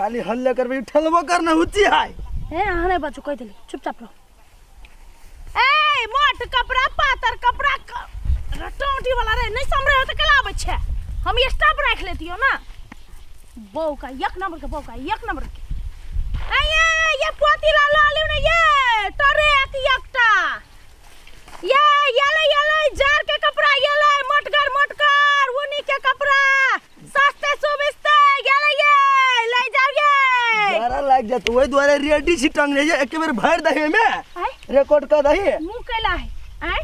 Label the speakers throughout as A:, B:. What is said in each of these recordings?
A: खाली हल्ला करबै ठेलबो करना हुची है।
B: ए अहाँ नहीं बचू, कहि देली, चुपचाप रहो। ए मोट कपड़ा पातर कपड़ा रटौटी वाला रे नहीं समरे हो तो केला आबै छै। हम स्टाफ राख लेतियो ना। बहू का एक नंबर के, बहू का एक नंबर के। ए ये पोती ला ला लिउ ने, ये तोरे एक एकटा। ये ये ले, ये ले जार के कपड़ा, ये ले मोटगर मोटगर ऊनी के कपड़ा सस्ते सुविस्ते, ये ले, ये ले जाओ ये।
A: जारा लाग जात ओहि दुआरे रेडी छी टंगने जे एक बेर भरि दही में
B: आय?
A: रिकॉर्ड कर दही।
B: मुंह कैला है आय?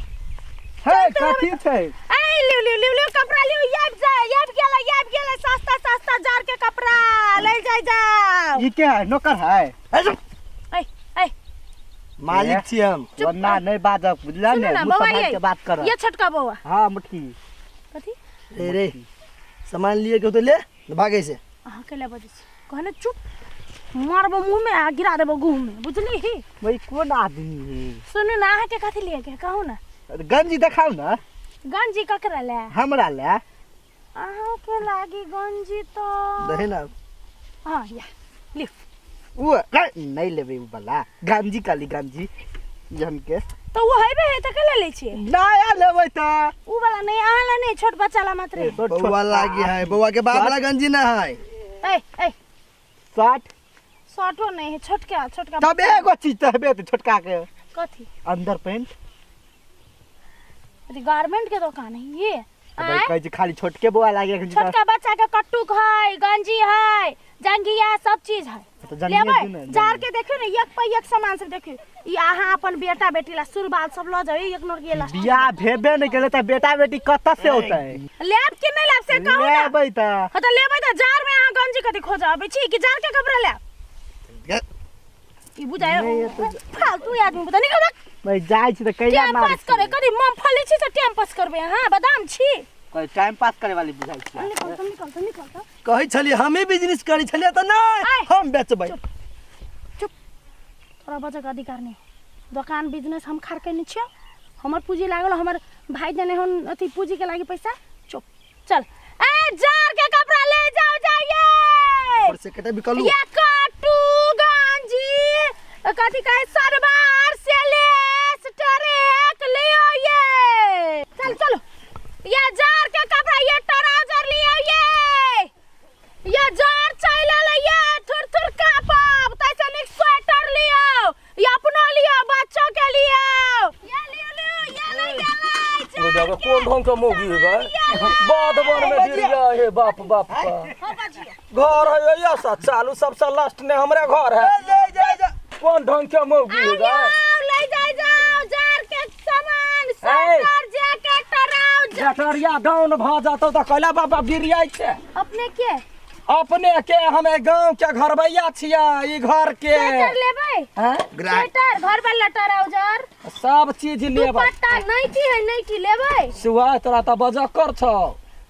C: है कथी छै?
B: ए लिउ लिउ लिउ लिउ कपड़ा लिउ, याब जा, याब गेला, याब गेला, सस्ता सस्ता जार के कपड़ा ले जाय जाओ।
C: ई के है नौकर है?
A: ए, चुप।
B: ए ए
A: मालिक छी हम।
C: वरना नहीं बाजब बुझला
B: सुनू
C: ने,
B: ना
C: मुँह
B: बौआ,
C: संभाल
B: ये
C: के बात कर।
B: ये छोटका बौआ।
C: हाँ मुटकी।
B: कथी?
A: रे रे सामान लिए के तो ले भागे से।
B: अहाँ के ले बजै छी कहने चुप, मारबो मुंह में आ गिरा देबो गुह में, बुझली ही?
C: वही कोन आदमी है?
B: सुनू ना, अहाँ के कथी लिए के कहू ना।
C: गंजी देखाउ ना।
B: गंजी ककरा ले?
C: हमरा ले।
B: अहाँ के लागी गंजी तो
A: दही ना।
B: हाँ या लियो।
C: उ नहीं लेबे उ वाला गंजी, काली गंजी जन के।
B: तो वो हेबे है त केला लै छियै?
C: नया लेबै त।
B: उ वाला नहीं, अहाँ ला नहीं, छोट बच्चा ला मात्र है।
A: बौआ लागी है, बौआ के बाप वाला गंजी ना है।
B: ए ए
C: 60
B: शर्टो नहीं है, छोटका छोटका।
C: तब एगो चीज त हेबे त छोटका के।
B: कथी?
C: अंदर पैंट।
B: अरे गारमेंट के दुकान है ये।
C: भाई
B: आँय?
C: कहै छै खाली छोटके बौआ लागे है।
B: छोटका बच्चा के कट्टुक है, गंजी है, जंगिया सब चीज है।
C: तो जंगिया
B: लेबै?
C: दियौ ने,
B: जार
C: जंगिया।
B: के देखियौ ने, एक पर एक सामान सब देखियौ। ई अहाँ अपन बेटा बेटी ला सुरबाल सब लऽ जाउ, एक नोर गेला।
C: बियाह भेबे नहि केलै तऽ बेटा बेटी कतऽ से औतै?
B: लेब कि नहि लेब से कहू ना।
C: लेबै तऽ।
B: हाँ तऽ लेबै तऽ जार में अहाँ गंजी कथी खोजऽ अबै छी कि जार के कपड़ा लेब? ई बुझाय
C: नहि, ये तऽ
B: फालतू आदमी बुझा निकल भाग।
C: भाई जाइ छी तऽ कैला
B: टाइम
C: मारै
B: पास करे कथी मूंगफली छी तऽ टाइम पास करबै अहाँ, बादाम छी।
C: कहै टाइम पास करे वाली बुझाइ छी।
B: निकल तऽ, निकल तऽ, निकल तऽ।
A: कहै छलियै हमे बिजनेस करै छलियै तऽ नहि
B: आय।
A: हम बेचबै।
B: चुप चुप, तोरा बजैके अधिकार नहि। दोकान बिजनेस हम खार कयने छियौ, हमर पूँजी लागल, हमर भाई देने हन अथी पूँजीके लागि पैसा। चुप चल। ए जार के कपड़ा ले जाओ जाइए।
A: और से कटे बिकलू।
B: ये कट्टू गंजी कथी कहे सरवार से लेस टरेक लियो ये। चल चलो ये जार के कपड़ा, ये ट्राउजर लियो ये, ये जार चल ले, ये थुर थुर कापब तैसे निक स्वेटर लियो, ये अपनो लियो बच्चों के लियो, ये लियो लियो ये ले, ये ले।
D: ओ देखो कोन ढंग के मौगी है गए, बाध वन में गिर गया हे बाप बाप का।
B: हाँ, बाजिए।
D: घर है ये सा चालू सबसे लास्ट ने हमरे घर है।
A: जा जा जा।
D: कोन ढंग के मौगी है गए?
B: आओ, ले जाए जाओ जार के सामान, स्वेटर, जैकेट, ट्राउजर।
D: जटरिया डाउन भ जातो त कहला बाबा गिर जाय छै।
B: अपने के?
D: अपने के हमे गांव के घरबैया छियै, ई घर के।
B: स्वेटर लेबै?
D: हैं?
B: स्वेटर, घर वाला ट्राउजर।
D: सब चीज लेबै।
B: दुपट्टा नाइटी है, नाइटी लेबै?
D: सुबह तोरा त बजक्कर छौ,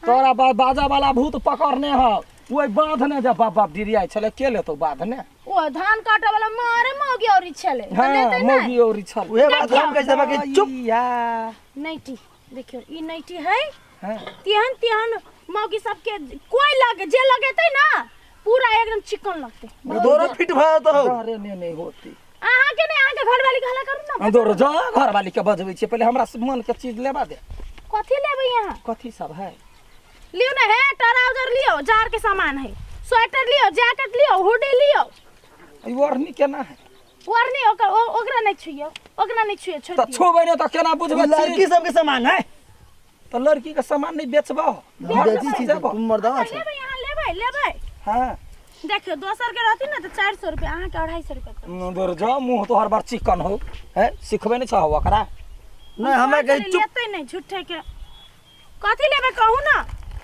D: तोरा बाजा वाला भूत पकड़ने हौ, ओहि बाध ने जे बाप बाप डिरियाइ छलै, के लेतौ बाध ने?
B: ओ धान काटे वाला मारे मौगी औरी छलै। त
D: हाँ,
B: लेतै नै?
D: मौगी औरी छल।
A: उहे बात हम कहै छलियै कि चुप।
C: या।
B: नाइटी देखियौ, ई नाइटी है।
D: हाँ।
B: तेहन तेहन मौगी सबके कोई लगे जे लगेतै ना पूरा एकदम चिकन लगतै।
A: दोरो फिट भऽ जेतौ।
D: अरे ने नहीं होती।
B: अहाँ के नहीं, अहाँ के घरवाली के हल्ला करू ना।
D: दोरो जा घरवाली के बजबै छियै, पहिले हमरा मन के चीज लेबा दे।
B: कथी लेबै अहाँ?
D: कथी सब है?
B: लियो ना है, ट्राउजर लियो, जार के सामान है, स्वेटर लियो, जैकेट लियो, हुडी लियो।
D: ई ओढ़नी केना है?
B: ओढ़नी ओकरा नहीं छुइयो, ओकरा नहीं छुइयो, छोड़
D: तऽ
B: दियौ।
D: छुबै नहि तऽ केना बुझबै?
A: लड़की सबके सामान है।
D: तऽ लड़की के सामान नहीं बेचबो?
A: हम बेचै छी, तुम मर्दावा
B: अच्छा,
A: छौ।
B: लेबै अहाँ, लेबै, लेबै।
D: हाँ।
B: देखियौ दोसर के रहती ना तऽ 400 रुपया, अहाँ के 250 रुपया करब।
D: दूर जा, मुँह तोहर बड़ चिकन हो है, सिखबै नहि छहो ओकरा।
A: नहीं, हमरा कही चुप।
B: लेतै नहीं झूठे के। कथी लेबै कहू ना?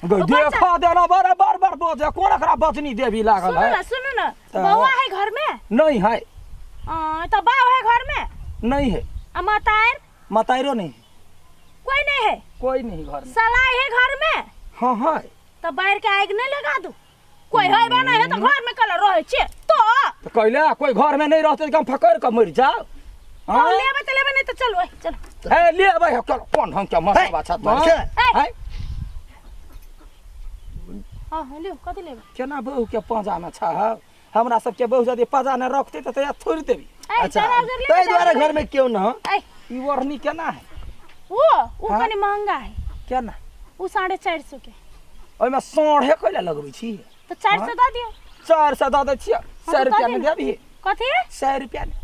D: गई
B: ओ बच्चा-
D: देखा देना बड़े बार बार बजे, कोन एकरा बजनी देवी लागल
B: सुनू
D: है?
B: ना, सुनू ना,
D: तऽ-
B: बौआ है घर में?
D: नहीं है।
B: तो बाप है घर में?
D: नहीं है।
B: आ मतार?
D: मतारो नहीं है।
B: कोई नहीं है?
D: कोई नहीं घर में।
B: सलाई है घर में?
D: हाँ है।
B: तो बाहर के आग नहीं लगा दू? कोई है बा नहीं है तो घर में कल रहे छे तो?
D: तो कहले कोई घर में नहीं रहते तो हम फकर के मर जाओ।
B: हाँ?
D: हाँ?
B: लेबे तो लेबे, नहीं तो चलो, ए, चलो।
D: ए, लेबे है, चलो, कोन ढंग के मस्त
A: हे,
D: बात
A: मर
D: छै?
A: छै।
B: ए।
D: हे?
B: हाँ, हाँ, लियो, कथी लेबे?
D: केना बहू के पाँजा में छह? हमरा सबके बहुत जदि पजा ने रखते तऽ तैया थोड़ि देबी।
B: ए,
A: अच्छा
B: जरा जरा
A: ताहि दुआरे घर में क्यों न हो?
B: ए
D: ई ओढ़नी केना है?
B: वो
D: हाँ?
B: कनी महंगा है।
D: केना?
B: वो 450 के।
D: ओहिमे साढ़े कैला लगबै छी?
B: तो 400 दऽ दियौ।
D: 400 दऽ दै छियै।
B: हाँ,
D: 100
B: तऽ
D: रुपया
B: दऽ
D: ने
B: दियौ।
D: देबही?
B: कथी?
D: 100 रुपया ने।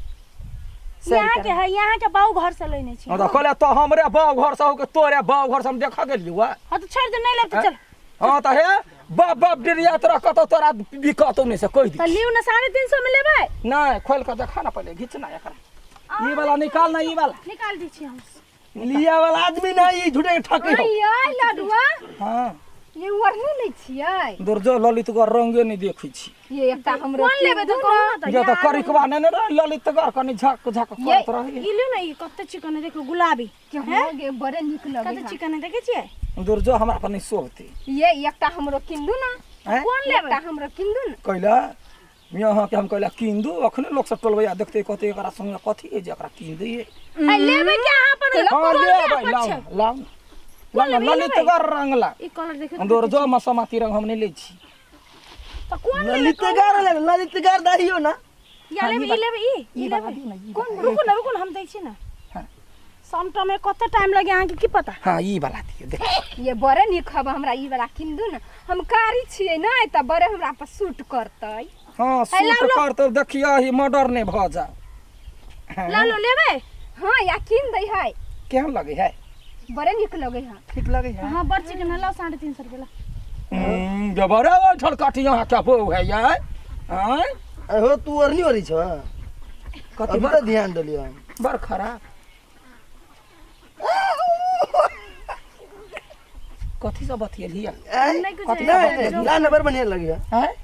D: 100
B: यहाँ
D: रुपया
B: के है, यहाँ के बाऊ घर से लेने छी।
D: हाँ, तऽ कहले तो हमरे बाऊ घर से हो के तोरे बाऊ घर से हम देखऽ गेलियौ आ।
B: हाँ तो छोड़ दे, नहीं लेब तो चल।
D: हाँ तऽ हे बाप बाप डिरिया तोरा कतौ तोरा बिकतौ नहि से कहि
B: तो
D: दी।
B: लिउ ना 350 में लेबै।
D: नहि खोलि कऽ देखा ना पहिले, घिच ना एकरा। ई वाला निकाल ना, ई वाला
B: निकाल दै छी हम।
A: लिया वाला आदमी नहीं, ई झूठे के ठकी हो।
E: अइयै लडुआ।
D: हाँ।
E: ये ओढ़नी लै छियै?
D: दुर्जो ललितगढ़ रंगे नहि देखै छी।
E: ये एकटा हमरो
B: कोन लेबै तऽ कहू ना तऽ।
D: जे तऽ करिकबा नहि ने रहै ललितगढ़, कनि झक झक करैत रहै।
B: ई लिउ ना, ई कते चिकन है देखो, गुलाबी।
E: के हो गे, बड़े नीक लगै
B: कते
E: है।
B: चिकन है देखै छियै?
D: दुर्जो हमरा पर नहि शोभतै।
E: ये एकटा हमरो किन दू ना।
D: आँय?
B: कोन लेबै?
E: एकटा हमरो किन दू ना।
D: कैला यहाँ के हम कैला किन दू? अखने लोक सब टोलबैया देखतै कहतै एकरा संगे कथी है जे एकरा किन दियै।
B: ए, लेबै के अहाँ अपन?
D: हाँ
B: कोन
D: लेबै,
B: लेबै?
D: लाउ
B: छै?
D: लाउ लाउ
B: लेबै?
D: ललितगढ़ रंग ला।
B: ई कलर देखियौ।
D: दुर्जो मसमाती रंग हम नहि लै छी।
B: तऽ कोन लेबै?
A: ललितगर लेबै, ललितगर दहियो ना।
B: या लेबै ई, लेबै ई, ई लेबै।
D: कोन?
B: रुकू ना, रुकू ना, हम दै छी ना।
D: हाँ।
B: समटा में कते टाइम लगे अहाँके की पता।
D: हाँ ई वाला दियौ देख।
E: ये बड़े नीक हब, हमरा ई वाला किन दू ना। हम कारी छियै नै तऽ बड़े हमरा पर सूट करतै।
D: हाँ
B: लाउ,
D: सूट
B: लाउ।
D: करतौ, देखियौ ही मर्डर नहि भऽ जाओ।
B: लाउ लाउ, लेबै?
E: हाँ या किन दै है।
D: केहन लगै है?
E: बड़े नीक लगै है।
D: ठीक लगै है?
B: हाँ बड़ चिकन है, लाउ 350 रुपया लाउ।
D: जे बड़े ओइठल काटी यहाँ के बहू है यार। आँय?
A: अहो तू ओढ़नी ओढ़ी छ?
D: कथी?
A: अभी तऽ ध्यान देलियै हम।
D: बड़ खराब कथी सब बतियेलियै?
A: आँय?
B: नहि कुछ।
D: कथी?
A: नहीं नहीं, ना ना, बड़ बढ़िया लगी है।
D: आँय?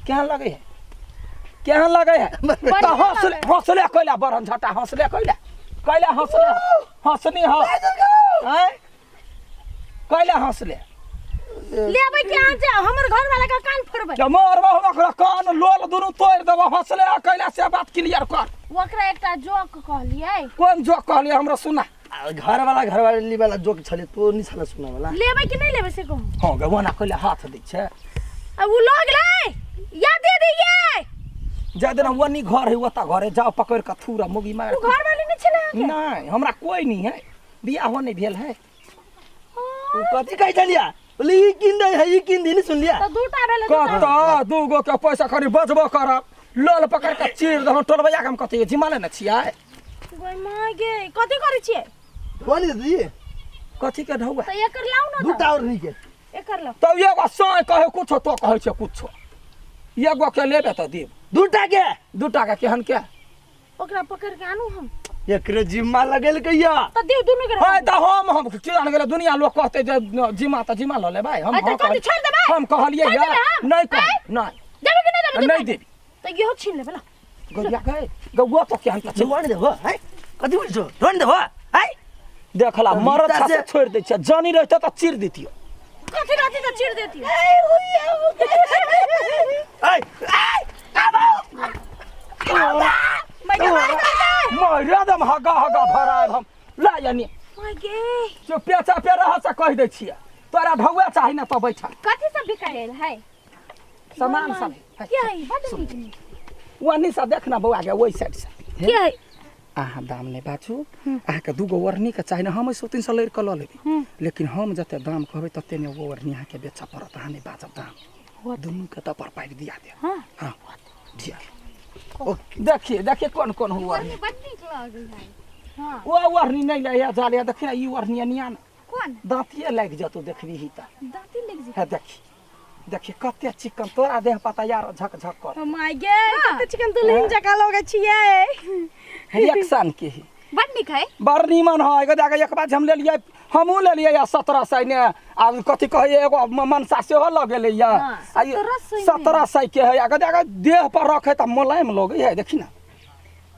D: केहन लगै है? केहन लगै है? तऽ हँसले हँसले कैला बरन झटा हँसले कैला कैला हँसले हँसनी ह? आँय, कैला हँसले?
B: लेबै के अहाँ जाउ, हमर घर वाला के कान फोड़बै।
D: जब मरबो हम ओकरा कान लोल दुनू तोड़ि देबो। हँसले आ कैला से बात क्लियर कर।
B: ओकरा एकटा जोक कहलियै।
D: कोन जोक कहलियै हमरा सुना।
A: आ, घर वाला घर वाली वाला जोक छले, तो नहीं छले सुना वाला।
B: लेबै कि नहि लेबै से कहू।
D: हँ गे, ओना कैला हाथ दै छै?
B: आ उ लऽ गेलै या दे दियै।
D: जा देना ओनी घर है, ओतऽ घर है, जाओ पकड़ कऽ थूरा मुगी मार।
B: उ घर वाली नहि छलै अहाँके?
D: नहि, हमरा कोई नहीं है, बियाहो नहि भेल है।
A: उ कथी कहै छलिया? बोले ई किन दे है, ई किन दे, नहीं सुनलिया?
B: तऽ दूटा भेलै दूटा।
D: कतऽ दू गो के पैसा खाली बचबो करब, लोल पकड़ के चीर देलहुँ। टोलबैया के हम कथी जिम्मा लेने छियै?
B: गै माय गे, कथी करै छियै?
A: कौन दीदी?
D: कथी के ढौआ?
B: तऽ एकर लाउ ना।
A: दूटा और नहीं के।
B: एकर लाउ।
D: तब एगो साँय कहै कुछो, तो कहै छै कुछो। एगो के लेबे तऽ देब।
A: दूटा के।
D: दूटा के केहन के?
B: ओकरा पकड़ के आनू हम।
A: एकरे जिम्मा लगेल कहिया?
B: तऽ दियौ दुनू के।
D: है तऽ हम किया गेलै, दुनिया लोग कहते जे जिम्मा तऽ जिम्मा लऽ लेबै हम।
B: अरे तऽ
D: हाँ
B: कथी छोड़ि देबै?
D: हम कहलियै
B: छोड़ि
D: या
B: देबै हम?
D: नहि कह
B: आँय?
D: नहि
B: देबै कि नहि देबै?
D: नहि देबी।
B: तऽ इहो छीन लेबै ला।
D: गौया गए गौआ तो केहन के छै?
A: ढोन देबो है? कथी बोल छो? ढोन देबो है?
D: देखला मरद
A: रीता
D: छा से
A: से-
D: छोड़ि दै छै, जानी रहितै तऽ चीर दितियो।
B: कथी रहती तऽ चीर देतियो।
A: ऐ
B: माय गे, माय गे,
D: मारि देम हगा हगा भरायब हम ला यानी।
B: माय गे।
D: चुपे चापे रह से कहि दै छियै, तोरा ढौआ चाही ने तऽ बैठा।
E: कथी सब बिकायल है?
D: सामान सब है।
B: के है? बड नीक नीक।
D: ओनी से देख ना बौआ गे, ओहि साइड से।
B: के है?
D: अहाँ दाम नहि बाजू। अहाँके दूगो ओढ़नीके चाही ने, हम सौ तीन सौ लड़ि कऽ लऽ लेबै, लेकिन हम जते दाम कहबै तते ने ओ ओढ़नी अहाँके बेचऽ पड़त। अहाँ नहि बाजब दाम, दुनूके तऽ पर पाइ दिया देब।
B: हाँ।
D: हाँ दिया। देखिए देखिए कोन कोन हुआ
E: ओढ़नी बड नीक लगै है।
B: हाँ।
D: ओ ओढ़नी नहि ले जा ले, देखी ना ई ओढ़नी निया ने।
E: कोन?
D: दाँतिए लागि जेतौ देखबी तऽ।
E: दाँती लागि जेतै?
D: हे देखी देखी कते चिकन तोरा देह पता यार झक झक कर।
B: माय गे, कते चिकन दुल्हन जकाँ लगै छियै।
D: रिएक्शन के ही।
E: बड नीक है।
D: बड़ नीमन है। एगो जाके एक बार हम लेलियै, हमहूँ लेलियै या 1700 ने। आ कथी कहै एगो मनसा सेहो लऽ गेलै या। आ ई
B: 1700 मे।
D: 1700 के है। आ जाके देह पर रखे तऽ मोलायम लगै है, देखी ना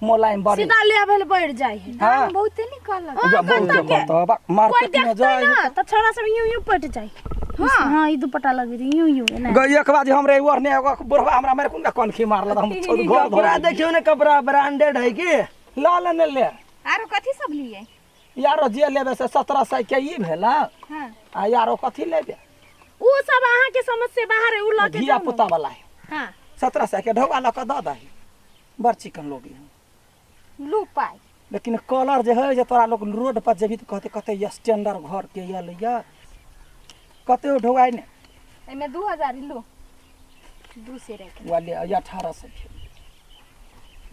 D: मोलायम बड़ी।
B: सीधा लेवल बढ़ जाइ है।
D: हाँ।
E: बहुते नीक कहलक।
B: हाँ,
D: जा, बहुत
B: कतऽ के?
D: कहतऽ, बा,
B: कोई
D: मार्केट में
B: देखतै
D: जाइ
B: ना तऽ छोरा सब यूं यूं पट जाइ। हाँ हाँ, ई दुपट्टा लगबे यूं यूं एना।
D: गई एक बार हमरे ओढ़ने एगो बुढ़वा हमरा मारे कोन कनखी मारल, हम छोड़ घर
A: कपड़ा
D: धर।
A: देखियो ने, कपड़ा ब्रांडेड है की?
D: ला ले ने ले।
E: आरो कथी सब लिए?
D: यारो जे लेबे से 1700 के ई भेला।
E: हाँ।
D: आ यारो कथी लेबे?
B: उ सब अहाँ के समझ से बाहर है, उ लऽ के
D: धिया
B: जाउ ना।
D: पुता वाला है।
B: हाँ।
D: 1700 के ढौआ लऽ कऽ दऽ दही बड़ चिकन लोग
E: लू पाइ
D: लेकिन कलर जे है जे तोरा लोग रोड पर जेबही तऽ कहते कते स्टैंडर्ड घर के यल या कते ढौआ ने
E: एमे 2000 लू दू से रख
D: वाले 1800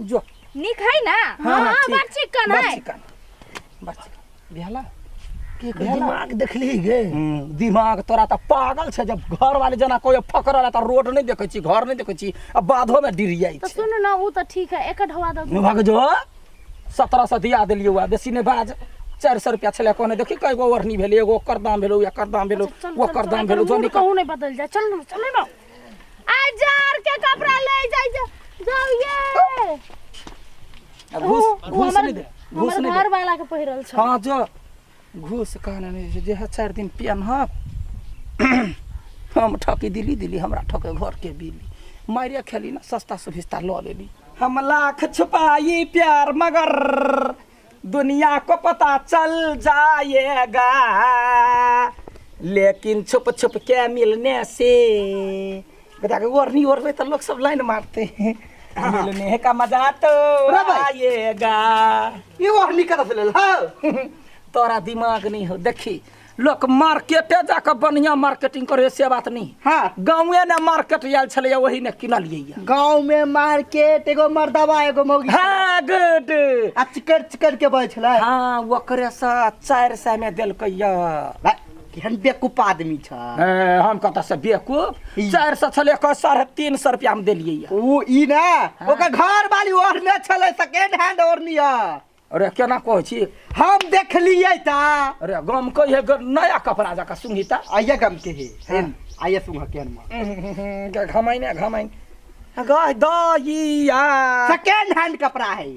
D: जो
E: निक है ना।
B: हां बड़ चिकन है
D: बड़ चिकन बड़ चिकन भेला
A: के दिमाग देखली गे
D: दिमाग तोरा त पागल छै जब घर वाले जना कोई फकरल त रोड नहीं देखै छी घर नहीं देखै छी आ बाधो में डिरियाई
B: त सुन ना उ त ठीक है एक ढवा दो
D: भाग जो 1700 दिया देलियो आ बेसी नहीं बाज 400 रुपया छले कोने देखी कई गो ओढ़नी भेलै एगो ओकर दाम भेलो एकर दाम भेलो ओकर दाम भेलो जो
B: कहू नहीं बदल जा चल न चल न आ जार के कपड़ा ले जाई जाओ ये
D: घूस घूस नहीं दे घूस नहीं
B: घर वाला के पहिरल छ।
D: हां जो घूस कहने नहीं जे है 4 दिन पियन ह हम ठकी दिली दिली हमरा ठके घर के बिली मारिया खेली ना सस्ता सुभिस्ता ल लेली हम लाख छुपाई प्यार मगर दुनिया को पता चल जाएगा लेकिन छुप छुप के मिलने से बता के ओढ़नी ओढ़बे तो लोग सब लाइन मारते हैं मिलने का मजा तो आएगा।
C: ये ओढ़नी कतऽ से लेल हौ?
D: तोरा दिमाग नहीं हो देखी लोग मार्केटे जाकर बढ़िया मार्केटिंग करे से बात नहीं।
C: हाँ
D: गाँवे ने मार्केट आयल छलै वही ने किनलियै
C: गाँव में मार्केट एगो मर्दवा एगो मौगी।
D: हाँ गुड
C: आ चिकर चिकर के बजै छलै।
D: हाँ ओकरे से 400 में देलकै
C: केहन बेवकूफ आदमी छ।
D: हम कतऽ से बेवकूफ 400 छलै 350 रुपया में देलियै
C: उ ई ना ओकर घर वाली ओढ़ने छलै सेकेंड हैंड ओढ़नी है।
D: अरे केना कहै छी
C: हम देखलियै त।
D: अरे गम कहे नया कपड़ा जका सुंघी त
C: आइया गम के हे आइया सुंघ के हम
D: घमाइन घमाइन गय दइया
C: सेकेंड हैंड कपड़ा है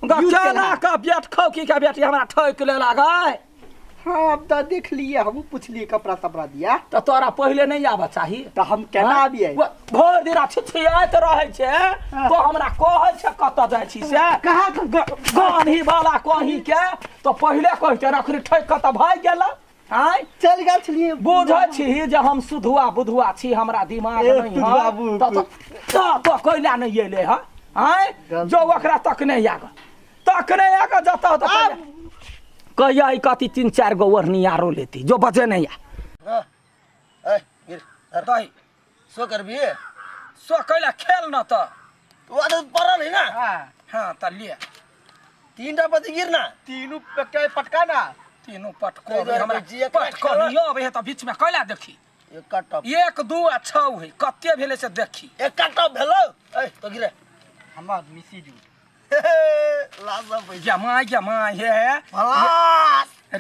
D: केना का बेट खौकी के बेटी हमरा ठोक ले लागै।
C: हाँ अब त देख लिए हम पूछलिए कपड़ा सपड़ा दिया
D: त तोरा पहिले नहीं आबऽ चाही
C: त हम केना आबियै
D: भरि दिन छिछियाइत रहै छै तो हमरा कहै छै कतऽ जाइ छी से
C: कहाँ
D: गनही वाला कहीं के तो पहिले कहते अखनी ठोक कऽ तऽ भागि गेल आँय
C: चल गेल छलियै।
D: बुझै छी जे हम सुधुआ बुधुआ छी हमरा दिमाग नहीं है तऽ कैला नहीं एलै हँ आँय जो ओकरा तक नहीं आग तक नहीं आग जतऽ तऽ कहिया कथी 3-4 गो ओढ़नी आरो लेती जो बचे नहीं आ।
A: दही सो करबी
D: सो कैला खेल न त
A: वो तो पड़ल है ना।
D: हाँ त ले
A: 3टा पति गिर ना
C: तीनू पटका ना
D: तीनू पटको हमरा पटको नहीं आबै है त बीच में कैला देखी
A: एक टप
D: 1 2 आ 6 है कते भेलै से देखी
A: एक टप भेलौ ए तो गिरे
C: हमर मिसी दू
D: जमा जमा हे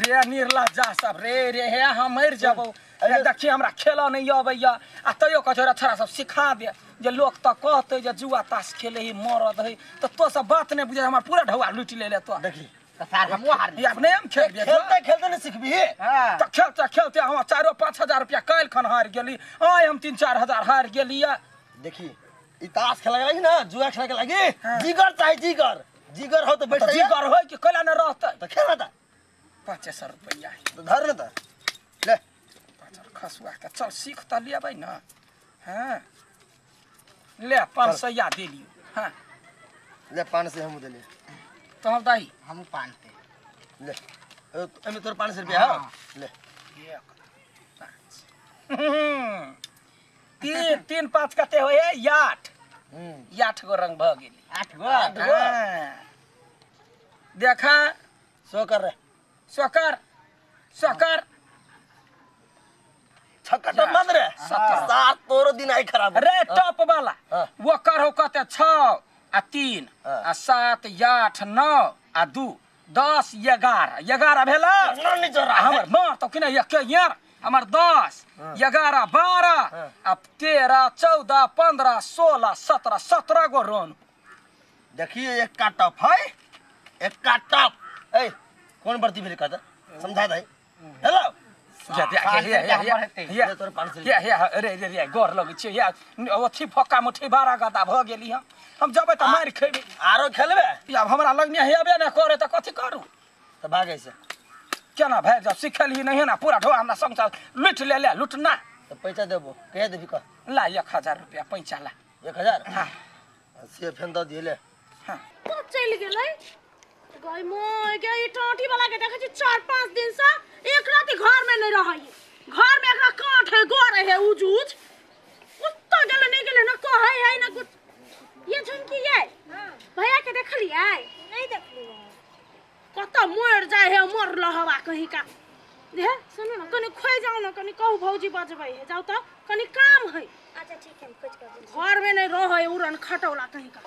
D: रे निर्लज्जा सब रे रे हे हम मरि जबौ देखिए हमरा खेलऽ नहीं अबैया आ तैयो कहै छै छोरा सब सिखा दे जे लोक तऽ कहतै जे जुआ ताश खेले ही मरद है तऽ तो सब बात नहीं बुझे हमर पूरा ढौआ लूटि ले तो
A: देखी
D: खेलते
A: खेलते नहीं सिखबी।
D: तऽ खेलते खेलते हम 4-5 हजार रुपया काल्हि खन हारि गेली आइ हम 3-4 हजार हारि गेली।
A: देखी ई ताश खेले लागी ना जुआ खेले लागी जिगर चाही जिगर जिगर हो तो बैठ
D: जिगर हो कि कैला न रहतै
A: त खेल त
D: 500 रुपया
A: तो धर न त ले
D: खसुआ के चल सीख त लेबै न। हां ले 500 दे लियो। हां
A: ले 500 हम देली
D: तो हम दही
C: हम 500
A: ले एमे तोर 500 रुपया हो ले
D: 1 5 3 3 5 कते होय 8 8 गो रंग भ गेली
C: 8 गो
D: देखा
A: सो कर रे
D: सो कर सो कर
A: छक्का टप मत रे 7 तोरो दिन आई खराब
D: रे टॉप वाला वो कर हो कते 6 आ 3 आ 7 8 9 आ 2 10 11 11 भेला हमर मार तो किने एक यार हमर 10 11 12 आ 13 14 15 16 17 17 गो रन।
A: देखिए एक का टॉप है एक का टॉप ए कौन बर्ती भेल कहता समझा दे हेलो
D: जा जा हे हे हे
A: तोर 500
D: हे हे रे रे रे गोर लगै छै या ओथी फक्का मुठी 12 गदा भ गेली हम जबै त मारि खेबै
A: आरो खेलबे
D: आब हमरा लगने हेबे न करे त कथी करू
A: त भागै से
D: केना भागि जाउ सिखलही नहीं ना पूरा ढोआ हमरा संग लुटि ले ले लुटना
A: त पैसा देबो कहिया देबी कह
D: ला 1000 रुपया पैसा ला
A: 1000 हां से फेन द दिले।
D: हां
B: तो चल गेलै गई मोय गे ई टाटी वाला के देखै छी 4-5 दिन से एक रात घर में नहीं रहै। घर में एकरा कांठ है गोर है उज उज कुत्ता गेलै नहीं गेलै ना कहै है ना कुछ। ये झुमकी ये भैया के देखलियै?
F: नहीं देखलियै।
B: कत मर जाय है मर लहवा कहीं का। हे सुनू ना कनी खोइ जाऊ ना कनी कहू भौजी बजबै है जाऊ त कनी काम है।
F: अच्छा ठीक है हम खोज कर
B: घर में नहीं रहै उड़न खटौला कहीं का।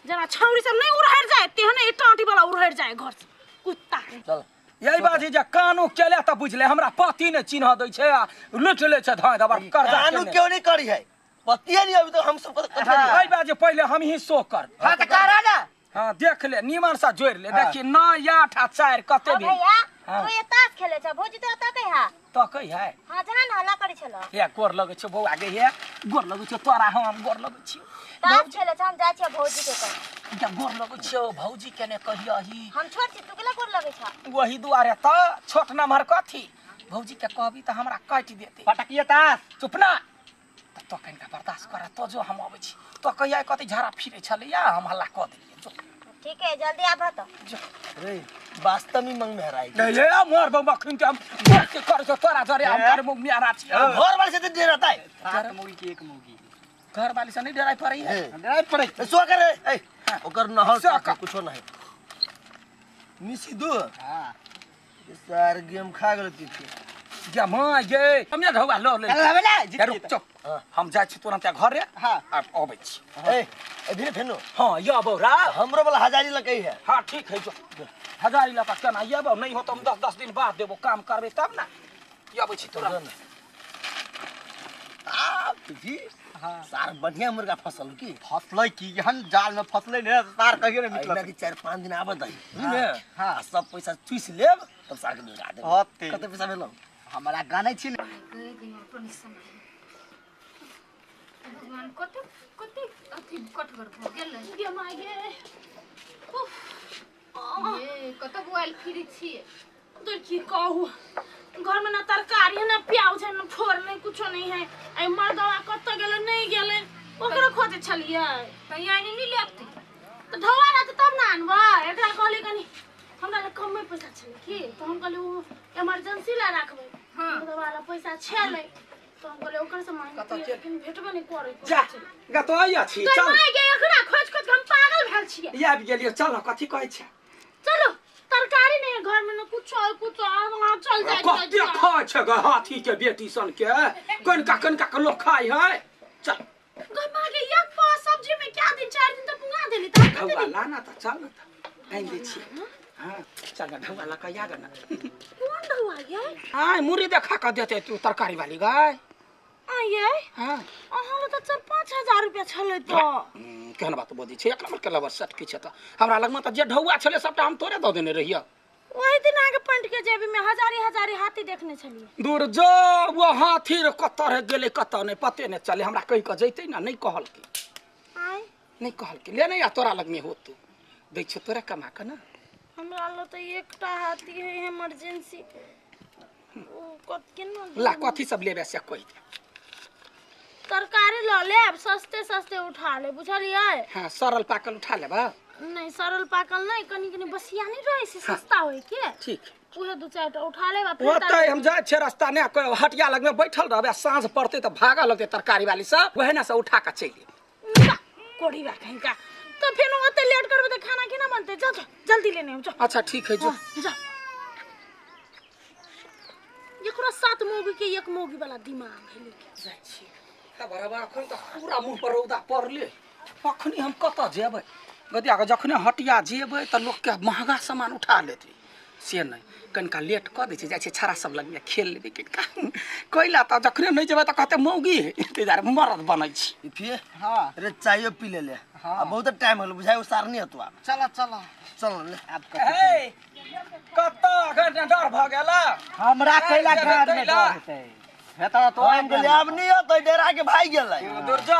B: जरा छौरी सब नहीं उड़हर जाए तेहने ई टाटी वाला उड़हर जाए घर से कुत्ता।
A: चल
D: यही बात है जे कानू केले त बुझले हमरा पति ने चिन्ह दै छै आ लुट ले छै धाय दबर कर्जा
A: कानू क्यों नहीं करी है पति नहीं अभी तो हम सब
D: एहि बात जे पहिले हम ही शो कर।
C: हां त करा ना।
D: हां देख ले निमन सा जोड़ ले देखी 9 8 आ 4 कते भेल।
F: भैया तू ये ताश खेले छ भौजी तो तकै है
D: तकै है।
F: हां जहन हल्ला करै छल
D: हे गोर लगै छ बौआ गे हे गोर लगै छ तोरा हम गोर लगै छी
F: ताश खेले छ हम जाइ छी भौजी के कह
D: या गोर लगै छ भौजी के ने कहियही
F: हम छोट छी तू केला गोर लगै छ
D: वही दुआरे त छोट नम्हर कथी भौजी के कहबी त हमरा काटि देते
C: पटकिए ताश।
D: चुप ना त कनिका बर्दाश्त कर तो जो हम अबै छी तो कहिया कथी झाड़ा फिरै छलैया हम हल्ला क देलियै जो।
F: ठीक है जल्दी आबह त
D: जो
A: रे वास्तव में मंग में हराई
D: नहीं ले मोर बम्बा खिन के हम के कर छ तोरा जरे हम कर मुंह में हरा छी
A: घर वाले से तो डराता है
C: 7 मौगी की 1 मौगी
D: घर वाले से नहीं डराई पड़ै है
C: डराई पड़ै
A: सो करे ए ओकर नहर कुछो नहीं मिसी दो।
C: हां
A: सार गेम खा गेल पीछे
D: जा मां गे हम या ढौआ ल ले
C: ना
D: रुक चुप हम जाइ छी तुरंत घर रे।
C: हां
D: आ अबै छी
A: ए ए फेनो।
D: हां या बौरा
A: हमरो वाला हजारी लकै है।
D: हां ठीक है जो हजारी लका केना यबौ नहीं हो त हम 10-10 दिन बाद देबो काम करबे तब ना अबै छी तुरंत।
A: आ जी हां सार बढ़िया मुर्गा फसल की
C: फसलै की एहन जाल में फसलै ने सार कहियो ने निकलत
A: कि 4-5 दिन आबत है बुझले। हां सब पैसा चूस लेब तब सार के लगा देब। कते पैसा भेलो
C: हमरा गानै छी
E: भगवान कते कते अथी कटगर भ गेलै
B: गे my गे उफ
E: ये कत बुआल फिरी छी
B: तो की कहू घर में ना तरकारी है ना प्याज है ना फोर नहीं कुछो नहीं है। ए मर्दवा कत गेलै नहीं गेलै ओकरो खोजे छलियै
E: त यानी नहीं लेते
B: त ढौआ रहत तब ना आनबै। एकरा कहली कनी हमरा लग कमे पैसा छलै की त हम कहली उ इमरजेंसी ला राखबै। हां मर्दवा ला पैसा छलै तो हम कहले ओकर से मांग लेकिन भेटबे नहीं करै।
D: जा गा तो आइया छी
B: चल माय गे एकरा खोज खोज हम पागल भेल छियै।
D: आबि गेलियै चल कथी कहै छै
B: चलो तरकारी नहीं है घर में ना कुछ और कुछ वहां चल जाए।
D: कते खाय छै ग हाथी के बेटी सन के कनका कनका के लोग खाय है। चल
B: ग माय गे एक पाव सब्जी में क्या दिन 4 दिन त पुगा देली त
D: ढौआ ला ना त चल न त आइन दै छी। हां चल न ढौआ ला के आग न
B: कोन ढौआ गे
D: आय मुरी देखा के देते तू तरकारी वाली गाय
B: आये।
D: हां
B: अहाँ ल त 4-5 हजार रुपया छलै त
D: केहन बात बजै छै एक नंबर के लवर सेट की छै त हमरा लगमा त जे ढौआ छलै सबटा हम तोरे द देने रहियै।
B: ओहि दिन आगे पंट के जेबी में हजारी हजारी हाथी देखने छलियै।
D: दूर जो वो हाथी रे कत रह गेलै कत नहीं पते नहीं चले हमरा कहि के जैतै ना नहीं कहलकै
B: आय
D: नहीं कहलकै ले नहीं आ तोरा लगमे होतौ दै छै तोरा कमा के ना
B: हमरा ल त एकटा हाथी है इमरजेंसी ओ कत केना
D: ला कथी सब लेबे से कहि दे।
B: तरकारी ल लेब सस्ते सस्ते उठा ले बुझलियै।
D: हां सरल पाकल उठा लेबा
B: नहीं सरल पाकल नहीं कनी कनी बसिया नहीं रहे से सस्ता होय के
D: ठीक
B: उहे 2-4 टा उठा लेब फिर
D: ओतै हम जाइ छै रास्ता ने हटिया लग में बैठल रहबे साँझ पड़ते त भागा लगते तरकारी वाली सब वहे ना से उठा के चलि
B: जेबै कोढ़ी बा कहीं का तो फिर ओते लेट करबे त खाना केना बनते जा जा जल्दी लेने जा।
D: अच्छा ठीक है जो
B: जा एकरा 7 मौगी के 1 मौगी वाला दिमाग है लेके
D: जाइ छी त बराबर अखन त पूरा मुंह पर रौदा पड़ले अखनी हम कत जेबै गदिया के जखने हटिया जेबै त लोक के महंगा सामान उठा लेतै से नहीं कनिका लेट क दै छै जाइ छै छड़ा सब लगमे खेल लेबै कनिका कैला त जखने नहीं जेबै त कहते मौगी है ताहि दुआरे मरद बनै छी
A: फिर।
C: हां
A: अरे चाय पी ले ले आ बहुत टाइम होल बुझाय उ सार नहीं हतवा
C: चल चल
A: चल ले
C: आप
D: ए कत घंटा डर भ गेला
C: हमरा कैला घर में डर हेतै हेता तो
A: हम गेलियै आब नहीं होतै डरा के भाग गेलै।
D: दुर्जा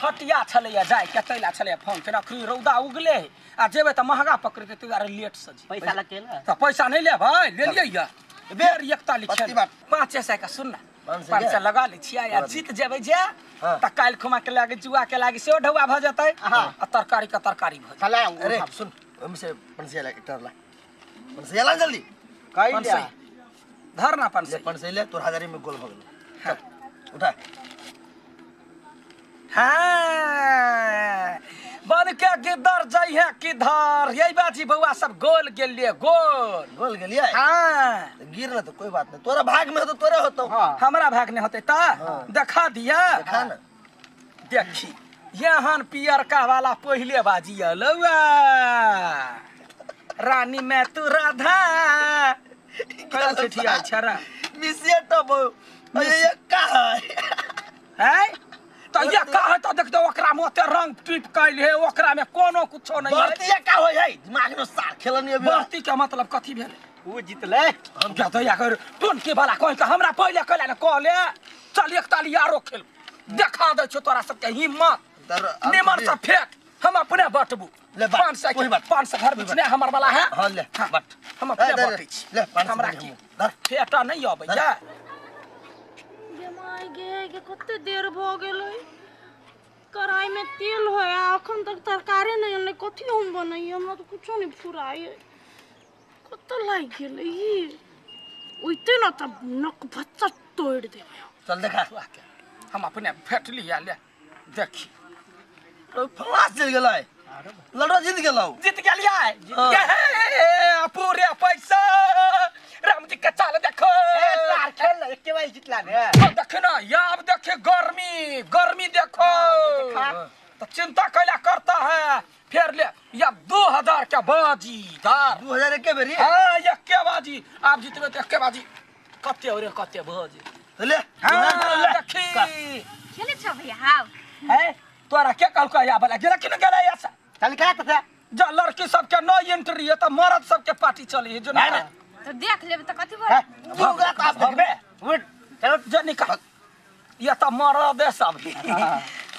D: हटिया छलैया जाय के तैला छलैया फोन केना अखनी रौदा उगले आ जेबै त महंगा पकड़ते तू आर लेट से जी
C: पैसा लगे ना
D: त पैसा नहीं लेबै ले लियै या बेर एकता लिखल
A: 5
D: 500 का सुन ना 500 लगा लै छियै आ जीत जेबै जे त काल्हि खुमा के लागे जुआ के लागे सेहो ढौआ भ जेतै आ तरकारी के तरकारी भ जेतै।
A: अरे सुन ओहिमे से 500 ला एकटा ला 500 ला जल्दी
C: कहि लिया
D: धर ना 500
A: 500 ले तोर हजारी में गोल भ गेलो। चल उठा।
D: हाँ बन के गिदर जाइ है किधर यही बाजी बउआ सब गोल गेलिए गोल
A: गोल गेलिए।
D: हाँ
A: गिर ना तो कोई बात नहीं, तोरा भाग में हो तो तोरे होतो।
C: हाँ।
D: हमरा भाग नहीं होते ता। देखा दिया
A: देखा ना
D: देखी यहाँ पियरका वाला पहले बाजी अलौआ रानी मैं तू राधा कल छठिया छरा
A: मिसिया टप अरे ये का है
D: है तो ये का है तो देख दो ओकरा में ओते रंग टिप कैल है ओकरा में कोनो कुछो नहीं है।
A: बढ़ती का होय है दिमाग में सार खेलनी अभी
D: बढ़ती के मतलब कथी भेल
C: उ जीतले
D: हम क्या दया कर टोन के वाला कह के हमरा पहले कहला ने कहले चल एक ताली यारो खेल देखा दे छो तोरा सबके हिम्मत निमन से फेंक हम अपने बटबू 500 के 500 घर बीच ने हमर वाला है।
A: हां ले बट
D: हम अपने बटै छी
A: ले
D: हमरा की फेटा नहीं अबैया।
B: माय गे गे कते देर भ गेलै कढ़ाई में तेल है आ अखन तक तरकारी नहीं अनलै कथी हम बनैयै हमरा तो कुछो नहीं फुराइ कत लागि गेलै ई ओइते न त नक भच्चा तोड़ देबै।
A: चल देखा
D: हम अपने फेट लिया ले देखी
A: तो फलास चल गेलै लड़ो जीत गेलौ
D: जीत गेलियै पूरे पैसा राम जी के चाल देखो
C: ए सार खेल एके बार जीतला ने
D: देख ना अब देखे गर्मी गर्मी देखो तो चिंता कैला करता है फिर ले या 2000 के बाजी दार
A: 2000 के बेरी।
D: हां एक बाजी आप जीतबे त एक बाजी कते रे कते बाजी
A: ले
D: हां देखी
E: खेले छ भैया। हां
D: है तोरा के कहलको या वाला गेला कि न गेला ऐसा
C: चल का त
D: जा लड़की सब के नो एंट्री है त मर्द सब के पार्टी चली है जो ना
E: तो देख लेब त कथि बोल
C: जुआ त देखबे उठ चलो
D: जो निकाल ये त मर्द है सब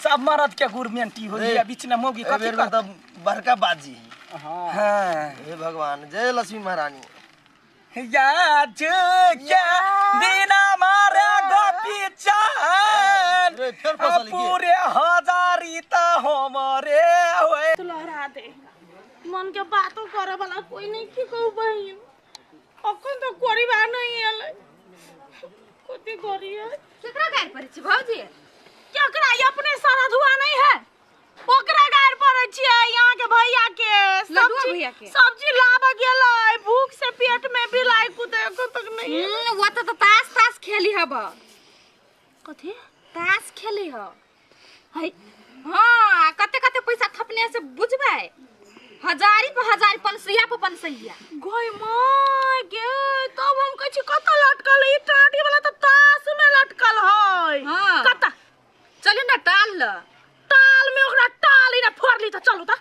D: सब मर्द के गुरमेंटी हो या बीच में मौगी कथि
A: कर त बड़का बाजी।
D: हां
A: हे भगवान जय लक्ष्मी महारानी
D: या क्या बिना मारे गोपी चांद
A: फिर फसल
D: पूरे हजारी त हमरे होए
B: तू लहरा दे मन के बातो करे वाला कोई नहीं की कहू बहिन अखन तो परिवार नहीं एलै कथी करिए
E: केकरा गारि पड़ै छी भौजी
B: केकरा अपने सारा धुआ नहीं है ओकरा गारि पड़ै छियै यहाँ के भैया के
E: सब्जी भैया के
B: सब्जी लाब गेलै भूख से पेट में बिलाई कुदे अखन तक नहीं
E: वो त ताश ताश खेली हब
B: कथी
E: ताश खेली ह है। हां कते कते पैसा थपने से बुझबै हजारी पर हजारी 500 पर 500
B: गई माय गे तब हम कहै छी कत लटकल ई टाटी वाला त ताश में लटकल है।
E: हां
B: कत
E: चलू ना टाल ल
B: टाल में ओकरा टाल इना फोड़ली त चलू त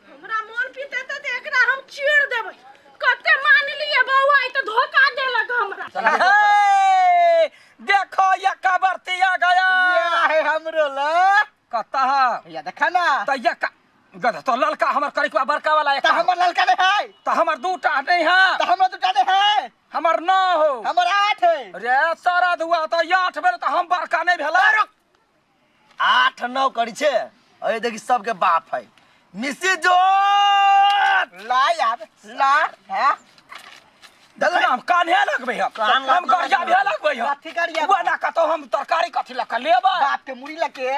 B: हमरा मोन पीते त एकरा हम चीर देबै कते मान लिए बौआ ई त धोखा देलक हमरा।
D: देखो ये कबरतिया गया
C: है हमरो ल
D: कता
C: या देखा ना
D: त ये गधा तो ललका हमर करिकवा बड़का वाला
C: त हमर ललका नहीं है
D: त हमर दूटा नहीं है
C: त हमर दूटा नहीं है
D: हमर 9 हो
C: हमर 8 है
D: रे सारा धुआ त 8 भेल त हम बड़का नहीं भेला
A: 8 9 करी छे अरे देखी सबके बाप है मिसी जो
C: ला यार ला है
D: देखना हम कान्हे लगबै हम गरिया भी लगबै हम
C: कथी करिया
D: वो ना कतो हम तरकारी कथी लक लेबै
C: बाप के मुड़ी लके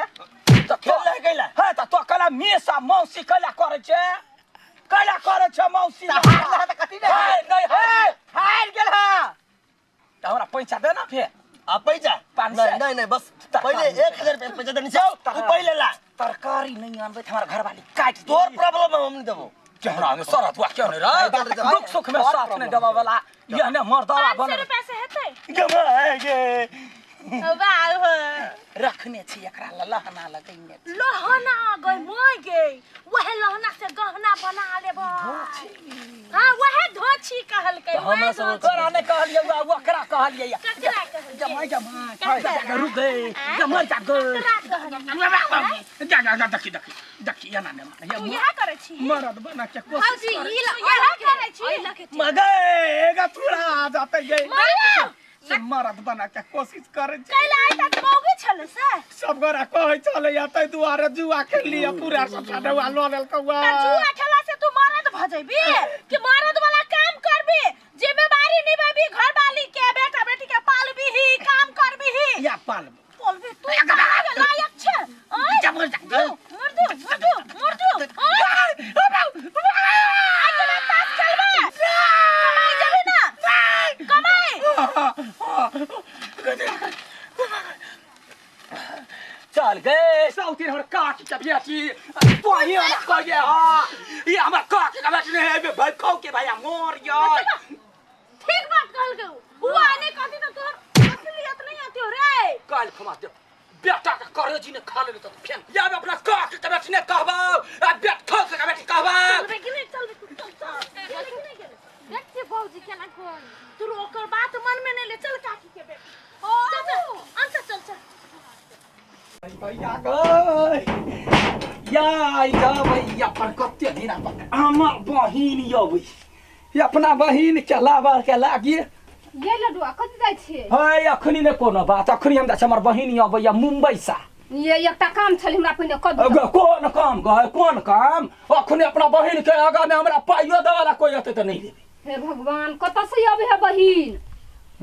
D: त खेल ले गेला है त तो कला मेसा मौसी कला करै छे कला करै छे मौसी
C: त हार त कथी
D: नहीं नहीं
C: हार गेल हा
D: त हमरा पैसा दे ना फेर
A: आ पैसा नहीं नहीं नहीं बस पहले 1000 रुपया पैसा देनी छौ तू पहले ला
D: तरकारी नहीं आनबै त हमरा घरवाली काट
A: तोर प्रॉब्लम हम नहीं देबो
D: केहरा ने सरत हुआ क्यों नहीं रे दुख सुख में साथ नहीं देबा वाला यह ने मर्दावा बन
B: 500 रुपया से हेतै
D: गमाए गे
B: वाह हो
D: रखने छी एकरा ल लहना लगैने
B: लहना गई मोय गे वहे लहना से गहना बना लेबै। हां वहे धोछी कहलकै
A: हमरा सब
D: तोरा नहीं कहलियै ओकरा कहलियै
B: ककरा कहलियै
D: जमाई जमाई जा रुक गए जमाई जा गए जा जा देखी देखी देखी एना ने माने
B: तू इहा करै छी
D: मरद बना के कोशिश
E: भौजी ई
B: इहा करै छी
D: मगे एगा पूरा जाते गए
B: मरद
D: से मरद बना के कोशिश करे छी।
B: कैला आइ तक मौगी छलै से
D: सब गोरा कहै छलै या ताहि दुआरे जुआ खेललियै पूरा सब छडुआ लऽ लेलकौ
B: त जुआ खेला से तू मरद भ जेबी कि मरद वाला काम करबी, जिम्मेदारी निभाबी, घरवाली के बेटा बेटी के पालबी ही, काम करबी ही।
D: या पालबो।
B: पालबी तू के लायक छे? आय मर दो मर दो मर दो। आय के ताश खेलबे, कमाई जेबी ना कमाई।
D: चल गए साउथी हमर काकी के बेटी तोही हमरा कहिए। हां ई हमर काकी के बेटी नहीं है भाई, खाओ के भैया मोर यार।
B: ठीक बात कहल गयो, उ आने कहती त तोर असलियत नहीं आती हो रे।
D: काल खमा दे बेटा के करेजी ने खा लेले त फेन या अपना काकी के बेटी ने कहबो आ बेट खाओ के बेटी कहबो।
B: चलबे कि नहीं चलबे? चल चल चलबे कि नहीं गेले?
E: देख छियै भौजी केना कोन
B: तू ओकर बात मन में नहीं ले। चल काकी के बेटी, चल चल अंत चल चल।
D: भैया गई या भैया पर कते दिन पर हमर बहिन अबै, अपना बहिन के लाबर के लागी
E: ये लडुआ कत जाइ छियै?
D: है अखनी ने कोनो बात, अखनी हम हमर बहिन अबैया मुंबई सा।
E: ये एकटा काम छलै हमरा पहिने कऽ दिअ।
D: कोन काम गए कोन काम? अखनी अपना बहिन के आगा में हमरा पाइयो देवाला कोई अतै त नहीं देबै।
E: हे भगवान, कतऽ से अबै है बहिन?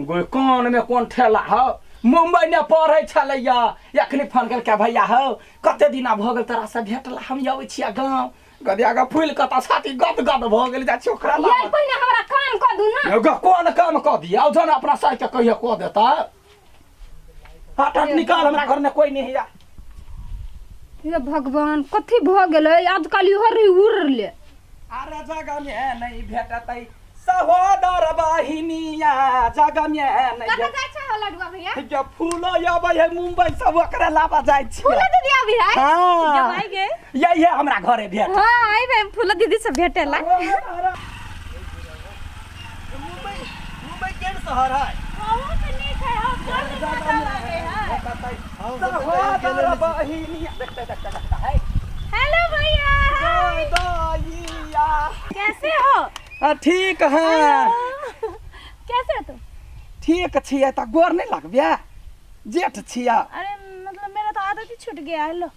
D: गो कान में कोन ठेला हो, मुंबई ने पढ़ै छलैया। अखनी फोन करके भैया हो कते दिना भऽ गेल तोरा से भेटला, हम अबै छियै गाँव। गदिया के फूल कत छाती गद गद भऽ गेल जाइ छी ओकरा
E: ये पहिने हमरा काम कऽ दू ना।
D: एगो कोन काम कऽ दिया? जन अपना साइ के कहियो कऽ देता। हट हट निकाल, हमरा घर में कोई नहीं है।
E: हे भगवान, कथी भऽ गेलै आजकल? इहो रही उड़ले।
D: अरे जगह में नहीं भेटतै सहोदर बहिनिया, जगह में नहीं
E: कतऽ
D: भेट
E: जाइ छै लडुआ भैया?
D: जब फूल अबै है मुंबई सब ओकरा लाबा जाइ छियै।
E: फूलो दीदी आबी है?
D: हाँ
E: आई गे।
D: यही है हमरा घरे भेट।
E: हाँ आइबे फूलो दीदी से भेटेला।
A: मुंबई मुंबई केहन शहर है?
B: बहुत नीक है, हम बड़ मजा लागे है।
D: सहोदर बहिनिया देखते देखते देखते है।
B: हेलो भैया, हाय,
D: गोदैया
B: कैसे हो?
D: ठीक है।
B: कैसे हो तुम?
D: ठीक छियै त गोर नहीं लगबिया, जेठ छिया।
B: अरे मतलब मेरा तो आदत ही छूट गया है, लो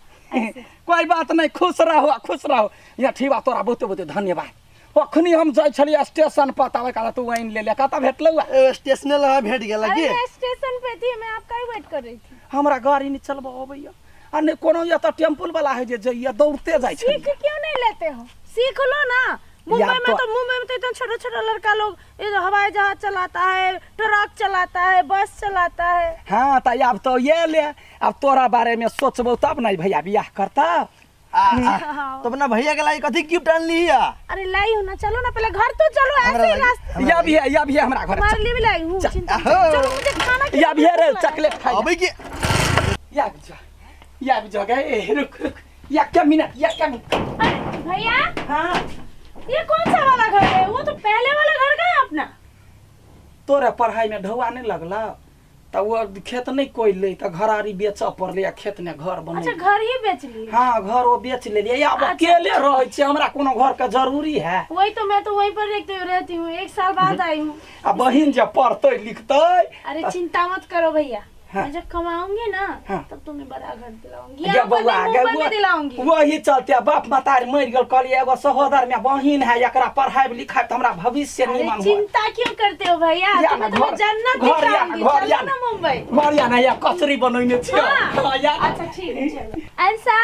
D: कोई बात नहीं, खुश रहो खुश रहो। या ठीक बा, तोरा बहुते बहुते धन्यवाद। अखनी हम जाइ छलियै स्टेशन पर तब काल तू आनि लेले, कतऽ भेटलौ?
A: स्टेशने लगा भेट गेल
B: अरे
A: की?
B: मैं स्टेशन पे थी, मैं आपका ही वेट कर रही थी।
D: हमरा गाड़ी नहीं चलबऽ अबैया आ नहि कोनो एतऽ टेम्पुल वाला है जे जइया दौड़ते जाइ छै।
B: सीख क्यों नहीं लेते हो? सीख लो ना। मुंबई में
D: तो-
B: तो मुंबई में तो इतना छोटा छोटा लड़का लोग ये जो हवाई जहाज चलाता है, ट्रक चलाता है, बस चलाता है।
D: हाँ त आब तो ये ले, अब तोरा बारे में सोचबौ तब नहीं भैया बियाह करता।
A: तो अपना भैया के लाई कथी गिफ्ट आनली है?
B: अरे लाई हूँ ना, चलो ना पहले घर तो चलो, ऐसे ही रास्ते
D: या भी है, या भी है हमरा घर।
B: तुम्हारे लिए भी लाई हूँ, चिंता मत करो। चलो मुझे खाना
D: या भी है रे, चॉकलेट खाइ।
A: अबै के
D: या भी जा, या भी जा गए, रुक रुक या क्या मिनट, या क्या मिनट।
B: अरे भैया
D: हाँ
B: ये कौन सा वाला घर है? वो तो पहले वाला घर का है अपना।
D: तोरे पढ़ाई में ढौआ नहीं लगला त वो खेत नहीं कोई ले त घरारी बेचऽ पड़लै आ खेत ने घर बनै।
B: अच्छा घर ही बेच लिए?
D: हाँ घर वो बेच लेलियै। आब अकेले रहै छियै, हमरा कोनो घर के जरूरी है?
B: वही तो मैं तो वहीं पर रहती हूँ, रहती हूँ, एक साल बाद आई हूँ।
D: आ बहिन जब पढ़तै लिखतै।
B: अरे चिंता मत करो भैया,
D: हाँ।
B: मैं जब कमाऊंगी ना
D: हाँ।
B: तब तुम्हें बड़ा घर दिलाऊंगी,
D: गे
B: यहाँ पर
D: बौआ,
B: नहीं,
D: गे
B: मुंबई में दिलाऊंगी।
D: वही चलते बाप मतारी मरि गेल, कहलियै एगो सहोदर में बहिन है, एकरा पढ़ाई लिखाई त हमरा भविष्य
B: अरे
D: निमन होत।
B: चिंता क्यों करते हो भैया,
D: या
B: तुम्हें
D: ना,
B: तो मैं
D: घर-
B: जन्नत
D: घर या
B: दिखाऊंगी।
D: घर
B: चलो
D: या
B: ना मुंबई।
D: घर या ना, या कचरी बनैने छियै।
B: हाँ।
D: हाँ, या।
B: अच्छा ठीक है चलो। अंसा,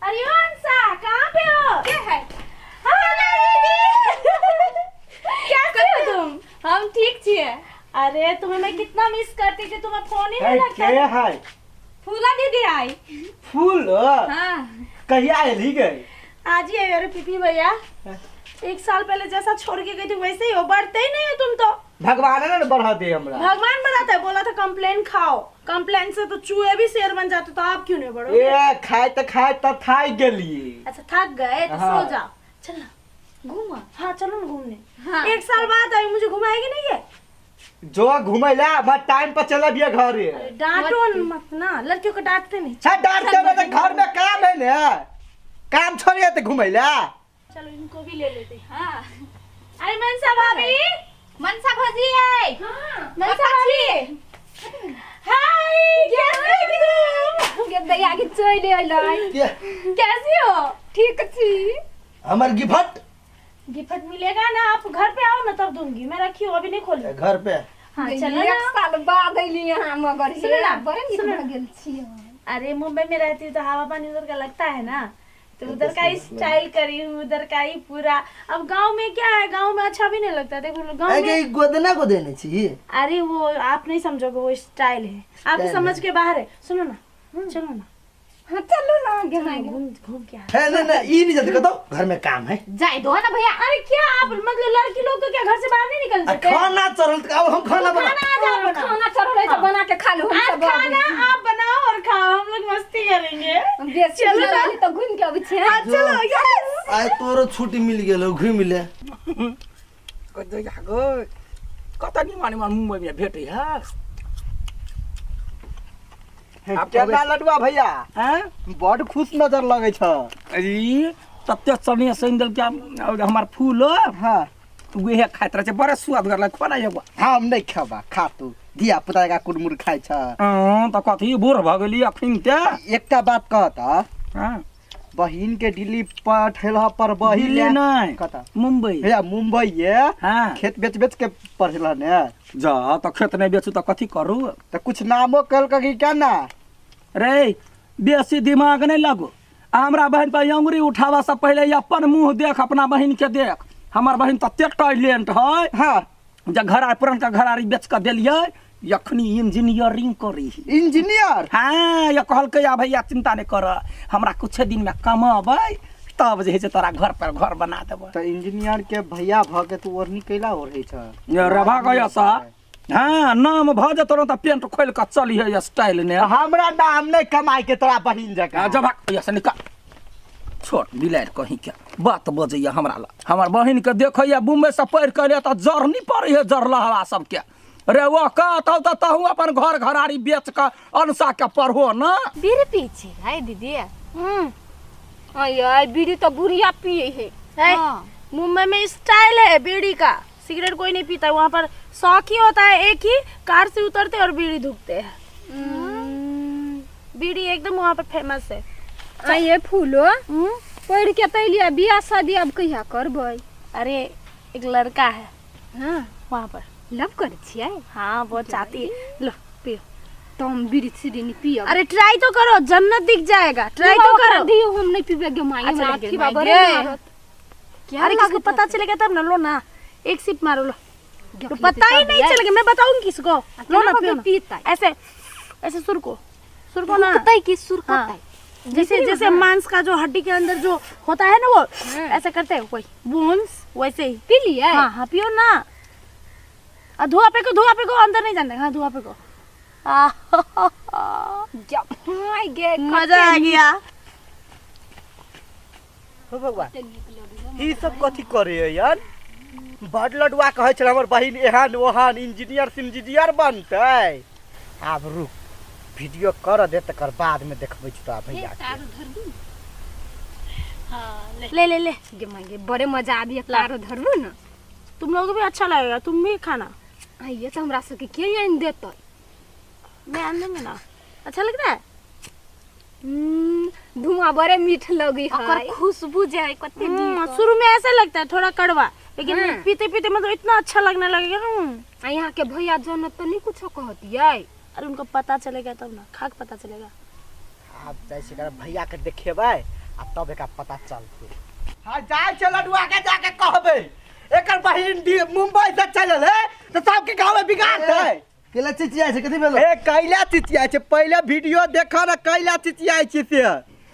B: अरे ओ अंसा कहाँ पे हो?
E: के है?
B: हाँ, दीदी कैसे हो तुम?
E: हम ठीक छियै।
B: अरे तुम्हें मैं कितना मिस करती थी, तुम्हें फोन ही नहीं लगता
C: के
B: था।
C: है?
E: फूला दीदी आई।
C: फूल?
E: हाँ
C: कहिया एली गई?
B: आज ही आई। अरे पीपी भैया एक साल पहले जैसा छोड़ के गई थी वैसे ही हो, बढ़ते ही नहीं हो तुम तो।
C: भगवान ने बढ़ा दे हमरा।
B: भगवान बढ़ाता है, बोला था कंप्लेन खाओ, कंप्लेन से तो चूहे भी शेर बन जाते, तो आप क्यों नहीं बढ़ोगे?
C: ए खाए त खाए त थाक गेलिए।
B: अच्छा थक गए तो
C: हाँ।
B: सो जाओ, चल ना
E: घूमा।
B: हाँ चलो ना घूमने।
E: हाँ।
B: एक साल बाद आई, मुझे घुमाएगी नहीं है?
C: जो घुमैला मैं टाइम पर चला बिया घरे।
B: अरे डांटो मत ना, लड़कियों को डांटते नहीं।
C: छा डांटते में तो घर में काम है ना, काम छोड़िए तो घुमैला।
B: चलो इनको भी ले लेते हैं।
E: हाँ
B: अरे मनसा भाभी,
E: मनसा भौजी यै।
B: मनसा भाभी, हाय, कैसे हो तुम?
E: गे दैया के चलि अयलै।
A: के?
E: कैसी हो? ठीक छी।
A: हमर गिफ्ट?
B: गिफ्ट मिलेगा ना, आप घर पे आओ ना तब दूंगी। मैं रखी हूँ, अभी नहीं खोली।
A: घर पे?
B: हाँ, चलो ना।
E: एक साल बाद अयली अहाँ मगर
B: सुनो ना,
E: बड़े नीक
B: सुनो
E: भऽ
B: ना।
E: गेल छी।
B: अरे मुंबई में रहती हूँ तो हवा पानी उधर का लगता है ना, तो उधर का ही स्टाइल करी हूँ, उधर का ही पूरा। अब गांव में क्या है, गांव में अच्छा भी नहीं लगता। देखो गांव
A: ए
B: में
A: के गोदना को देने छी।
B: अरे वो आप नहीं समझोगे, वो स्टाइल है, आपकी
A: स्टाइल
B: समझ के बाहर है। सुनो ना, चलो ना।
E: हाँ चलू ना गे
B: चलो, घूम घूम के आ।
A: है ना ना ई नहीं जल्दी कतो, घर में काम है।
E: जाय दो ना भैया।
B: अरे क्या आप मतलब लड़की लोग को क्या घर से बाहर नहीं निकल
A: आ
B: सकते?
A: खाना चढ़ल त अब हम खाना बना
B: खाना आज आप बनाओ।
E: खाना चढ़ल है तो बना के खा लू हम
B: आज
E: सब।
B: खाना आप बनाओ और खाओ, हम लोग मस्ती करेंगे।
E: बेसी
B: चलो ना।
E: चलो तो घूम के अबै छियै।
B: हाँ, चलो, यस।
A: आइ तोरो छुट्टी मिल गेल, घुमि ले।
D: दैया गो, कतऽ निमन निमन मुम्बई में भेटै है। आब
C: केना लडुआ भैया?
D: हैं?
C: बड खुश नजर लगै छ।
D: अरे तते सने सैन देलकै और हमर फूल।
C: हाँ।
D: उहे खाइत रहै छै, बड़ा सुआदगर लगै। खोना एगो।
C: हम नहीं खेबा, खा तू। धिया पुता का कुरमुर खाइ छ।
D: हँ, तऽ कथी बूढ़ भऽ गेली अखन ते।
C: एकटा बात कहत?
D: हँ।
C: बहिन के दिल्ली पठेल पर बहिन
D: दिल्ली नहि।
C: कतऽ?
D: मुम्बई।
C: भैया मुंबई ये?
D: हाँ।
C: खेत बेच बेच के पढ़ेल ने।
D: जा तऽ खेत नहि बेचू तऽ कथी करू?
C: तऽ कुछ नामो कल कि क्या ना?
D: रे बेसी दिमाग नहि लगो। आ हमरा बहिन पर अंगुरी उठाबऽ से पहिले अपन मुँह देख, अपना बहिन के देख। हमर बहिन ततेक टैलेंट है।
C: हाँ।
D: जे घरा पुरनका घरारी बेच कऽ देलियै, अखनी इंजीनियरिंग करी।
C: इंजीनियर?
D: हाँ, ये कहलकै आ भैया चिंता नहि कर, हमरा कुछ दिन में कमाबै तब जे है से तोरा घर पर घर बना देबै।
C: तऽ इंजीनियर के भैया भऽ के तू ओढ़नी कैला ओढ़ै छ?
D: रभा गया सा। हाँ, नाम भऽ जेतौ ने तऽ पेंट खोलि कऽ चलिहे स्टाइल ने।
C: हमरा नाम नहीं कमाई के तोरा बहिन जकाँ।
D: जब से निकाल, छोट बिलाड़ि कहीं के बात बजैया हमरा लग। हमर बहिन के देखैया मुम्बई से पढ़ि कऽ एलैया तऽ जरनी पड़ै है जरलहवा सबके। रे ओ कहतौ तऽ तहूँ अपन घर घरारी बेच कऽ अनसा के पढ़ो ना।
E: बीड़ी पी छी है दीदी? अय बीड़ी तो बुढ़िया पिए है।
B: है। मुंबई में स्टाइल है बीड़ी का, सिगरेट कोई नहीं पीता वहाँ पर। शौक ही होता है एक ही, कार से उतरते और बीड़ी धुकते हैं। बीड़ी एकदम वहाँ पर फेमस है।
E: आइए फूलो, पढ़ के तैलिया, बियाह शादी अब कहिया करबै?
B: अरे एक लड़का है।
E: हाँ।
B: वहाँ पर।
E: लव करै छियै?
B: हाँ, वो चाहती है। लो पियो।
E: तो हम बीड़ी सीड़ी नहीं पियब।
B: अरे ट्राई तो करो, जन्नत दिख जाएगा। ट्राई तो करो।
E: दियो, हम नहीं पीबे गे माई।
B: अच्छा,
E: हमरा
B: गे
E: अथी
B: माई,
E: बड़े
B: गे।
E: मारत। क्या
B: अरे किसको
E: लागत
B: पता
E: है?
B: चलेगा तब ना। लो ना, एक सिप मारो, लो।
E: देख
B: तो
E: लेते
B: पता ही
E: तब
B: नहीं
E: यार।
B: चलेगा, मैं बताऊंगी किसको। लो ना,
E: केना
B: पियो ना।
E: पीता?
B: ऐसे ऐसे सुर को, सुर को ना।
E: सुरकतै कि सुरकतै?
B: हाँ। जैसे जैसे मांस का जो हड्डी के अंदर जो होता है ना, वो ऐसा करते हैं, वही बोन्स, वैसे ही।
E: पी लिए?
B: हाँ हाँ, पियो ना। आ धुआं पे को, धुआं पे को, अंदर नहीं जाने। हाँ, धुआं पे को।
E: जब गे
B: मजा आ गया।
C: हो भगवान, ई सब कथी करे यार? बड लडुआ कहै छल हमर बहिन एहन ओहन इंजीनियर सिंजीनियर बनतै। आब रुक, वीडियो कर दे, तकर बाद में देखबै छी तोरा भैया के।
B: ले ले ले।
E: गे माई गे, बड़े मजा आबि तारो धरबू ना।
B: तुम लोगों को भी अच्छा लगेगा, तुम भी खाना।
E: आइए तो हमरा सबके के आनि देतै?
B: मैं आन दूंगी ना। अच्छा लग रहा है।
E: धुआं बड़े मीठ लगे है। ओकर खुशबू जे है कते नीक।
B: शुरू में ऐसा लगता है थोड़ा कड़वा, लेकिन पीते पीते मतलब इतना अच्छा लगने लगेगा ना।
E: आ यहाँ के भैया जन तो नहीं कुछो कहतियै?
B: अरे उनको पता चलेगा तब ना, खाक पता चलेगा।
C: आब जाइ छी एकरा भैया के देखेबै आ तब एकरा पता चलतै। हाँ जाइ छै लडुआ के, जाके कहबै एकर बहिन मुंबई से चलल है तऽ सबके गाँव में बिगाड़तै।
A: केला चिचियाइ छै, कथी भेलो?
C: ए कैला चिचियाइ छै? पहिले वीडियो देख न, कैला चिचियाइ छै से।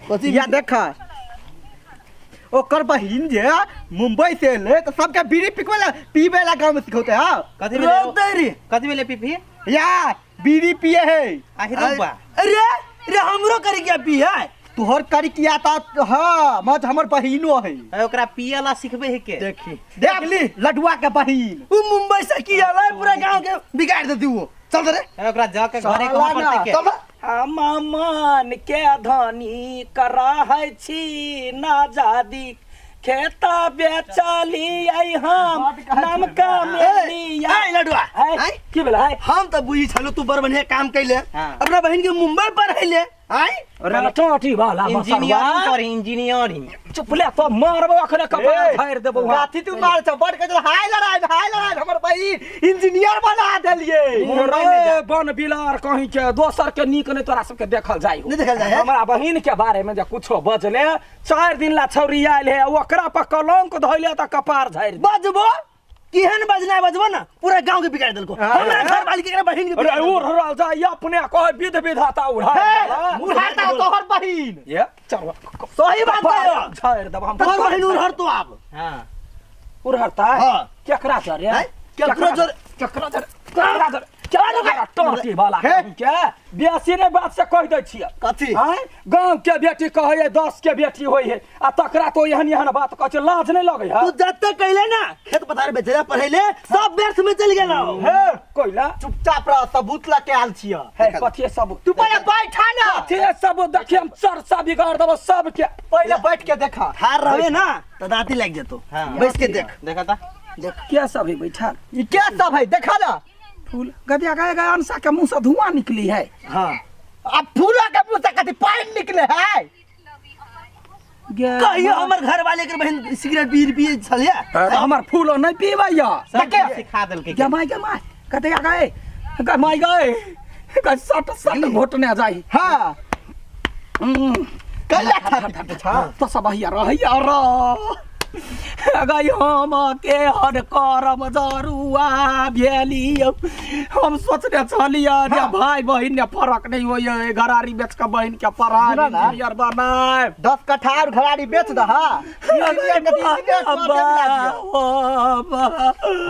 A: कथी?
C: या देख, ओकर बहिन जे मुंबई से एलै तऽ सबके बीड़ी पिकबै ला पीबै ला गाँव में सिखौतै। हाँ।
G: कथी
A: रोक दे रे।
G: कथी भेलै पीपी?
C: या बीड़ी पिए है।
G: आखिर रौबा।
A: अरे रे हमरो करी क्या पी है?
C: तोहर करी किया ता? हाँ, मत हमर बहिनो है।
G: ए, ओकरा पिए ला सिखबे है के?
A: देखी
C: देख ली लडुआ के बहिन।
A: उ मुंबई से की आला, पूरा गांव के बिगाड़ देती वो। चल रे।
G: ए, ओकरा जा के घरे कहाँ पड़तै के?
A: चल रे।
D: हम मन के धनी कराहै छी नाजादी खेत बेचलियै हम नाम कमेलियै।
A: ए लडुआ,
D: है,
A: आँय?
D: की भेलै है?
A: हम तऽ बुझी छलू तू बड़ बढ़िया काम कैले,
G: हाँ।
A: अपना बहिन के मुंबई पढ़ैले। आय
D: अरे टोटी वाला
G: इंजीनियरिंग कर, इंजीनियरिंग।
D: चुप ले तो मारबो अखने, कपार फाड़ि देबो।
C: गाथी तू मार छ बड़ के हाय लड़ाई, हाय लड़ाई, हमर बहिन इंजीनियर बना देलिए।
D: रे बन बिलार कहीं के, दोसर के नीक नहीं तोरा सबके देखल जाय हो।
A: नहीं देखल जाय है?
D: हमरा बहिन के बारे में जे कुछो बजले, 4 दिन ला छौरी आयल है, ओकरा पर कलंक धइले त कपार झाड़ि दे।
A: बजबो केहन बजना बजबो ना, पूरा गांव के बिगाड़ देलको। हमरा घर वाली के, एकरा बहिन के
D: अरे
A: बिगाड़
D: उड़
A: देलको।
D: रहल जाय, अपने कहे विध विधाता उड़ा
C: उड़ाता तोहर बहिन।
D: ये चल।
A: सही बात
D: कपार
A: है।
D: झाड़ि देब हम।
A: तोहर बहिन उड़हर तो आब।
G: हां।
D: उड़हरता
A: हाँ।
D: केकरा जरे?
A: हैं? केकरो जरे?
D: केकरा जरे? केकरा जरे? केकरा टोटी वाला के बेसी ने बात से कह दै छियै।
A: कथी?
D: आँय, गाँव के बेटी कहै है 10 के बेटी होइ है, आ तकरा तो एहन एहन बात कहै छै, लाज नहि लगै है?
A: तू जते कैले ना, खेत पथार बेचले पढ़ैले, सब व्यर्थ में चल गेलो।
D: हे कोइला।
C: चुपचाप रह, सबूत लके आयल छिय।
D: हे कथी सब?
C: तू पहिले बैठा ना।
D: कथी सब? देखिए हम चर्चा बिगाड़ देबो सबके।
C: पहिले बैठ के देखा।
A: ठार रहबे ना त दांती लागि जेतो।
G: हां।
A: बैस के देख।
G: देखा ता।
D: के सब है बैठल?
C: ई के सब है, देखा ना।
D: फूल गदिया गए गए, अनसा के मुंह से धुआं निकली है।
C: हां, अब फूला के मुंह से कथी पानी निकले है?
A: कहियो हमर घर वाले के बहिन सिगरेट बीर पिए छलिया?
D: तऽ हमर फूलो नहि पीबैया।
G: सब सिखा देलकै।
D: गमाय गमाय कते गए गमाय गए गए, सट सट घोटने जाई।
C: हां। कल्ला छाती छा।
D: तो सब भैया रहैया र गई, हम के हर करम जरुआ भेलियौ। हम सोचने छलियै जे भाई बहिन ने फरक नहीं होइए, घरारी बेच के बहिन के पढ़ाई
C: सुनऽ ना।
D: इंजीनियर बनाए।
C: 10 कट्ठा और घराड़ी बेच दह, इंजीनियर के इंजीनियर कऽ देब ला दियौ।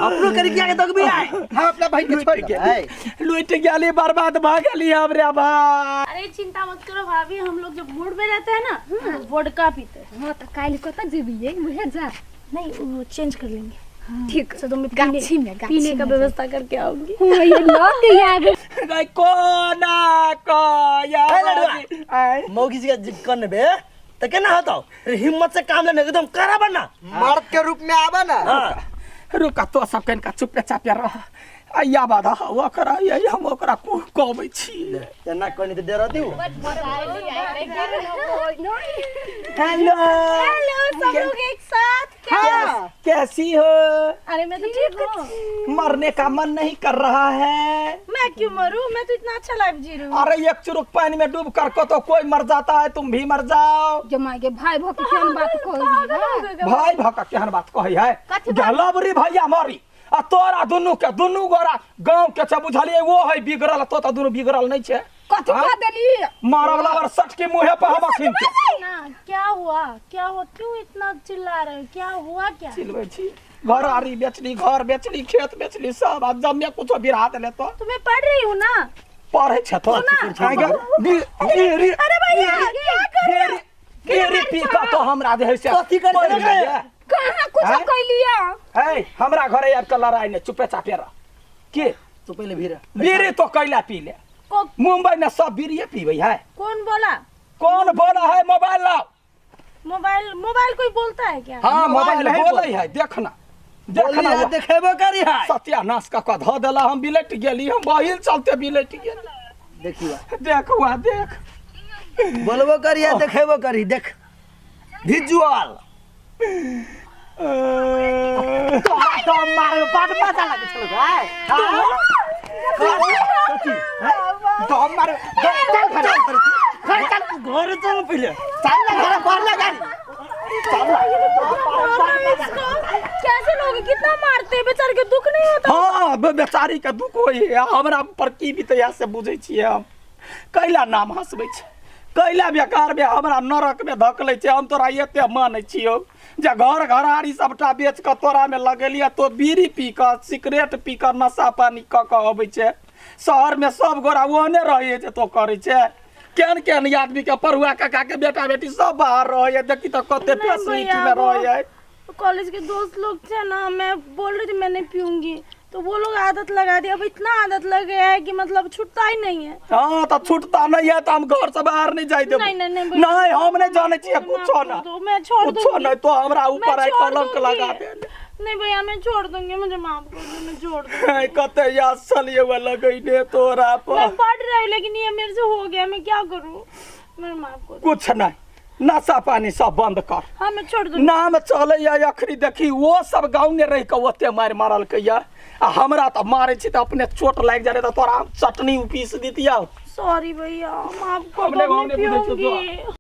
A: अपनो करी किया के दगबी आय।
C: हम अपना बहिन के छोड़ दे।
D: लुटि गेली, बर्बाद भऽ गेली हम रे भाई।
B: अरे चिंता मत करो भाभी, हम लोग जब मूड में रहते हैं ना तो वोडका पीते हैं।
E: हाँ तो काल्हि कतऽ जेबियै? उहे जा।
B: नहीं, वो चेंज कर लेंगे।
E: ठीक।
B: तो मैं पीने
E: गाछी में, गाछी
B: पीने का
E: में।
B: व्यवस्था करके आऊंगी।
E: हाँ, ये लग गया।
D: गई कोना कया।
A: ए लडुआ। मौगी जी के कन बे त केना होतौ रे, हिम्मत से काम लेने एकदम कड़ा बनना।
C: मर्द के रूप में आबा ना।
A: हां।
D: रुका तो सब कनिका चुपे चापे रह, आइया बाधा ओकरा ये हम ओकरा कहबै छी।
A: केना कनी त डरा दिउ।
D: हेलो।
B: हेलो सब लोग एक साथ क्या?
C: हाँ।
D: कैसी हो?
B: अरे मैं तो ठीक हूँ।
D: मरने का मन नहीं कर रहा है?
B: मैं क्यों मरूं, मैं तो इतना अच्छा लाइफ जी रही हूँ।
D: अरे एक चुरुक पानी में डूब कर को तो कोई मर जाता है, तुम भी मर जाओ।
E: जमा के भाई भऽ के केहन बात कहै?
D: भाई भका केहन बात कहै है? गलबरी भैया मरी आ तोरा दुनू के दुनू गोरा गांव के छै, बुझलियै? वो है बिगड़ल, तो तऽ दुनू बिगड़ल नहीं छै।
E: कथी कह देली?
D: मारब लाबर सटकी मुँहे पर हम अखिन के।
B: ना क्या हुआ, क्या हुआ, क्यों इतना चिल्ला रहे हो, क्या हुआ क्या?
D: चिल्बै छी, घर आरी बेचली, घर बेचली, खेत बेचली, सब आ जमे कुछो बिरा देले तो।
B: तो मैं पढ़ रही हूँ ना।
D: पढ़ै छै तो आइ गे,
B: अरे भैया क्या कर रहे हो?
D: बीड़ी पी कऽ तो हमरा जे है से
A: कथी करै
D: पढ़ि
A: छलै रे?
D: जाइए।
E: कहाँ कुछो
D: आँय?
E: कैलियै?
D: है हमरा घरे आबि कऽ लड़ाइ नहि, चुपे चापे रह के।
A: तू पहिले भीड़
D: बीड़ी तो कैला पी ले? मुंबई में सब बीड़िए पीबै है।
B: कौन बोला?
D: कौन बोला है? मोबाइल लाओ।
B: मोबाइल? मोबाइल कोई बोलता है क्या?
D: हाँ, मोबाइल
C: नहीं।
D: बोलै है, देखना देखना।
A: बोली देखेबो करी है।
D: सत्यानाश कऽ कऽ धऽ देला, हम बिलटि गेली, हम बहिन चलते बिलटि गेली।
A: देखियो।
D: देख हुआ देख।
A: बोलबो करी है, देखेबो करी, देख विजुअल।
C: तोहरा दम मारे बड़ मजा लागै छलौ गाय। कथी दम मारे? चल घर, घर चल।
A: घर चल पहिले।
C: चल ना घर, बढ़ ना गाड़ी, चल ना।
B: इसको कैसे लोग कितना मारते हैं, बेचारे के दुख नहीं होता?
D: हाँ, बेचारी के दुख होइ है, हमरा पर की बीतैया से बुझै छियै हम। कैला नाम हँसबै छै? कैला बेकार में हमरा नरक में धकलै छै? हम तोरा एते मानै छियौ जे घर घरारी सबटा बेच कऽ तोरा में लगेलियै, तो बीड़ी पी कऽ, सिगरेट पी कऽ, नशा पानी कऽ कऽ अबै छै। शहर में सब गोरा ओहने रहै जे तो करै छै। केहन केहन आदमी के पढ़ुआ काका के बेटा बेटी सब बाहर रहै, देखी तऽ कते
B: नहीं
D: फैसिलिटी
B: भैया,
D: में रहै।
B: कॉलेज के दोस्त लोग थे ना, मैं बोल रही थी मैं नहीं पीऊंगी, तो वो लोग आदत लगा दिया, अब इतना आदत लग गया है कि मतलब छूटता ही नहीं है।
D: हाँ तो छूटता नहीं है तो हम घर से बाहर नहीं जाए देबो।
B: नहीं, नहीं, नहीं, भैया।
D: नहीं हम नहीं जाने छियै
B: माफ
D: कुछो
B: कर
D: ना।
B: दो, मैं छोड़
D: कुछो
B: दूंगी।
D: नहीं तो हमरा
B: मैं
D: ऊपर है
B: छोड़
D: कलंक
B: दूंगी।
D: लगा दे।
B: नहीं भैया मैं छोड़ दूंगी, मुझे माफ कर दो, मैं छोड़ दूंगी।
D: कते याद छलियै वह लगैने तोरा पर।
B: मैं पढ़ रही हूँ लेकिन ये मेरे से हो गया, मैं क्या करूँ, मेरे माफ कर दो।
D: कुछ नहीं, नशा पानी सब बंद कर।
B: हाँ मैं छोड़ दूंगी।
D: नाम चले या अखनी देखी वो सब गाँव में रह के ओते मारि मारलकै या, आ हमरा तऽ मारै छी तऽ अपने चोट लागि जाइ तऽ तोरा हम चटनी पीस दितियौ।
B: सॉरी भैया माफ कर
D: हमने
B: दो,
D: गाँव
B: मैं
D: में बुझै छियौ
B: पीऊंगी।